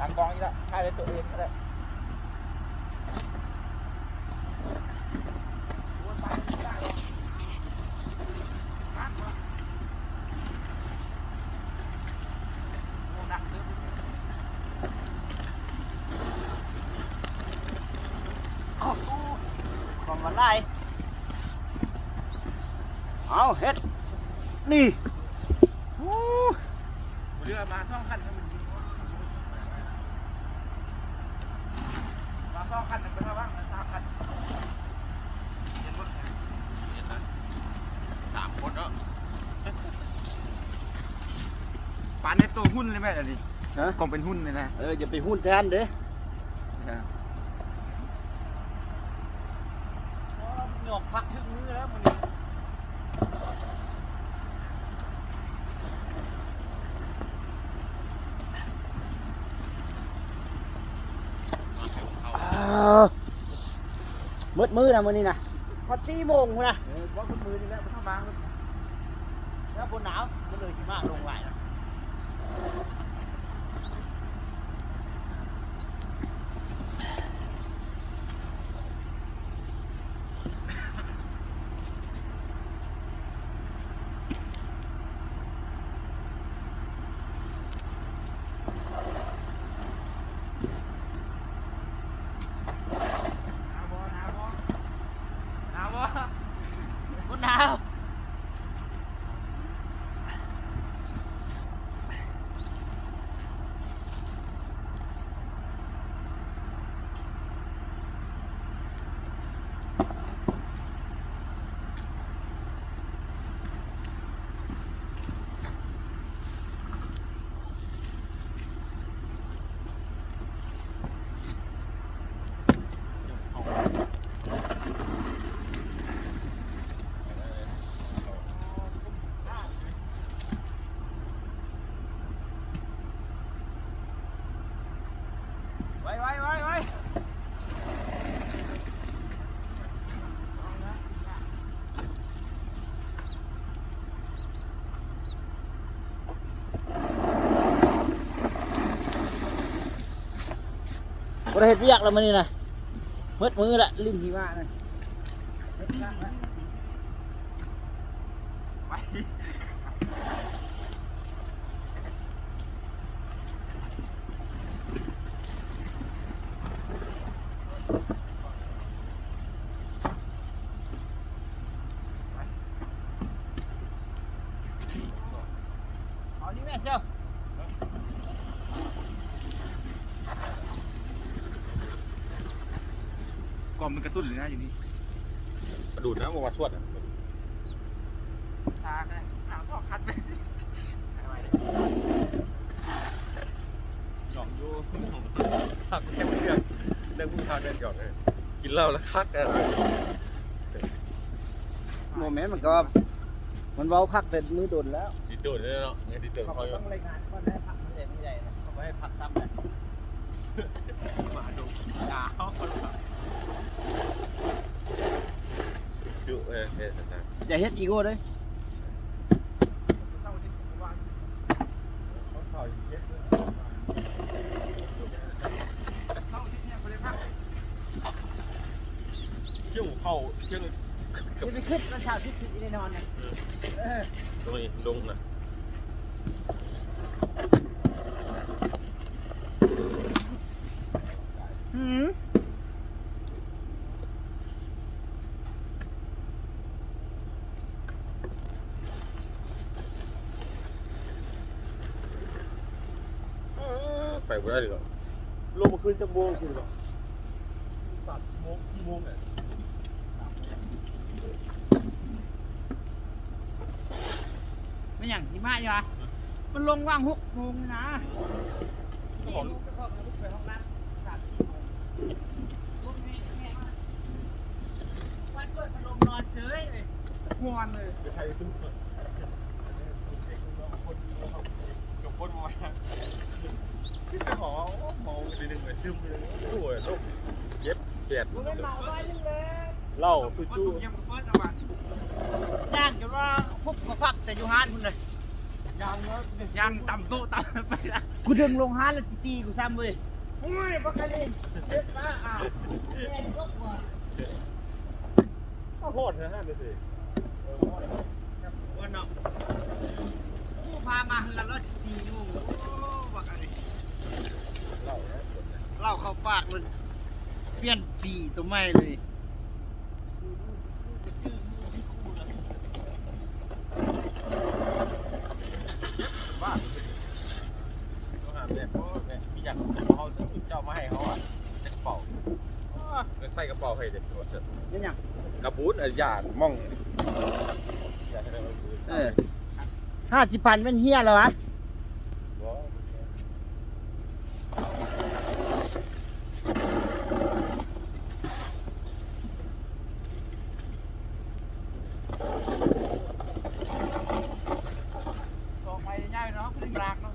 ຫຼັງກ້ອງນີ້ລະ ຖ່າຍໄດ້ຕົວເອງກໍໄດ້. ຄວາມວ່າຫຼາຍ ເອົາເຮັດ ນີ້ ໂອ້ ເຮືອມາສອງຄັນ ມາສອງຄັນ ໄປທາງຫຼັງສາມຄັນ ເຫັນບໍ່? ເຫັນນະ ສາມຄົນເນາະ ປານໃນໂຕຫຸ່ນເລີຍແມ່ນອັນນີ້ ຮະ? ກອງເປັນຫຸ່ນເລີຍນະ ເອີ ຢ່າໄປຫຸ່ນແທນເດ້ ເອີ. ໂອ້ ຍອກພັກເຖິງມື້ແລ້ວມື້ນີ້ ເອີ ໝົດມື້ນະມື້ນີ້ນະ ຮອດສີ່ໂມງພຸ້ນນະ ເອີ ໝົດມື້ນີ້ແຫຼະ ບໍ່ທຳມາ ແລ້ວບໍ່ໜາວ ມັນເລີຍຫິມະລົງຫຼາຍນະ. ໜາວບໍ່? ໜາວບໍ່? ໜາວບໍ່? ບໍ່ໜາວ. ໄວໆໆໆ ບໍ່ໄດ້ເຮັດວຽກແລ້ວມື້ນີ້ນະ ໝົດມື້ລະ ຫຼິ້ນຫິມະນະ. ເອົານີ້ແມ່ເຈົ້າ ກ້ອງມັນກະຕຸ້ນເລີຍນະຢູ່ນີ້ ກະດູດນະ ບໍ່ວ່າຊວດນະ ຕາກະໜາວຊອກຄັດໄປ ຍອມຢູ່ ຄັກແທ້ເລື່ອງ ເລື່ອງຜູ້ຊາຍແມ່ນຍອມເລີຍ ກິນເຫຼົ້າແລ້ວຄັກ ບໍ່ແມ່ນ ມັນກໍ ມັນເວົ້າຄັກແຕ່ມື້ດົນແລ້ວ ດິນໂດນແລ້ວເນາະ ດິນໂດນ ເຂົາ ເຂົາຕ້ອງລາຍງານກ່ອນ ໃຫ້ພັກມື້ໃດມື້ໃດນະ ເຂົາບໍ່ໃຫ້ພັກຊ້ຳນະ ມາດົງດາວ ຈຸເອີຍ ເຮັດຊັ້ນນະ ຢ່າເຮັດອີໂກ້ເດີ້. ກ່ຽວເຂົ້າ ກ່ຽວ ຢ່າໄປຄິດວ່າເຊົ້າຊິຄິດໄດ້ນອນນະ ເອີ ເອີ ໂອ້ຍ ລົງນະ ອືມ. ເອີ ໄປບໍ່ໄດ້ດອກ ລົງມາຄືນຈັກໂມງຄືນດອກ ສາມໂມງ ສີ່ໂມງແຫຼະ ແມ່ນຫຍັງຫິມະຢູ່ຫວາ ມັນລົງຫວ່າງຫົກໂມງນີ້ນະ ມັນກໍລຸກໄປຫ້ອງນ້ຳສາມສີ່ໂມງ ລົມແຮງໆ ມາ ວັນເປີດພັດລົມນອນເສີຍເລີຍ ຮ້ອນເລີຍ ໄປຖ່າຍຢູທູບ ກັບຄົນບໍ່ໄຫວ ຄືໄປຂໍເມົາທີໜຶ່ງໄປຊຶມເລີຍ ໂອ້ຍ ລົມເຈັດແປດ ບໍ່ແມ່ນເມົາຮ້ອຍໜຶ່ງເລີຍ ເຫຼົ້າຈຸໆ ຍ່າງຈົນວ່າຄຸບກໍພັກແຕ່ຢູ່ຮ້ານພຸ້ນເລີຍ ຍ່າງຕຳໂຕະຕຳໄປລະ. ກູດຶງລົງຫາແລ້ວຊິຕີກູຊ້ຳເວີຍ. ໂອ້ຍ ບັກອັນນີ້ເຈັບຂາອາ ແລ່ນຕົກວ່າ. ເອົາ ຮ້ອນຂະໜາດນັ້ນເລີຍຕິ. ເອີ ຮ້ອນເນາະ. ໂອ້ ພາມາເຮືອນແລ້ວຊິຕີຢູ່. ໂອ້ ບັກອັນນີ້ ເຫຼົ້າເຂົ້າປາກເລີຍ. ປ່ຽນປີໂຕໃໝ່ເລີຍ. ບ້ານ ຕ້ອງຫາແບບ ໂອ້ ແບບມີຫຍັງເຮົາເຈົ້າມາໃຫ້ເຮົາອະ ໃສ່ກະເປົາ ໃສ່ກະເປົາໃຫ້ເດ້. ເປັນຫຍັງ? ກະບຸນອາ ຢານມອງ ເອີ ຫ້າສິບພັນແມ່ນເຮຍແລ້ວຫວາ? ບໍ່. ດອກໄມ້ໃຫຍ່ເນາະ ເຮົາຄືດຶງລາກເນາະ.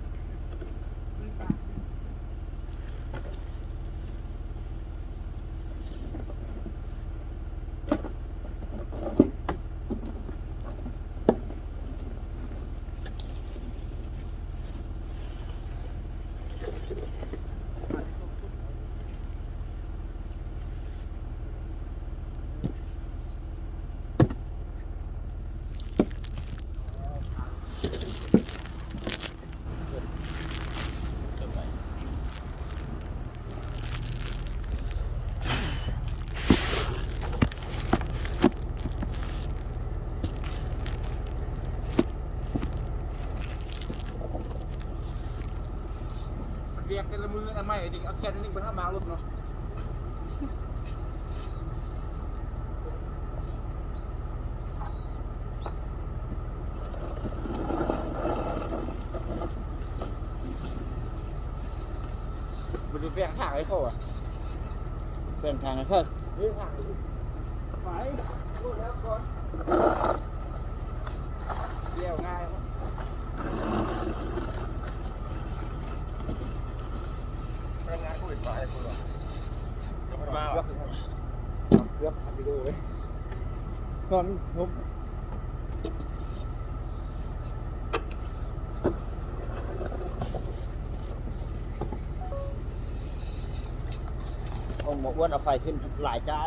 ວຽກແຕ່ລະມື້ອັນໃໝ່ນີ້ ເອົາແຂນໜຶ່ງໄປຫາໝາກລົດເນາະ. ບໍ່ໄດ້ແບ່ງທາງໃຫ້ເຂົາອະ ແບ່ງທາງໃຫ້ເຂົາ ເອີ ທາງ ໄປ ໂອ້ ແລ້ວກ່ອນ. ແລ້ວງ່າຍ ພະນັກງານໂຄວິດມາໃຫ້ເພິ່ນວ່າ ມາ ເກືອບ ເກືອບ ອັດວິດີໂອເລີຍ ນອນຫົບ ຂອງໝໍອ້ວນເອົາໄຟຂຶ້ນຫຼາຍຈ້າ.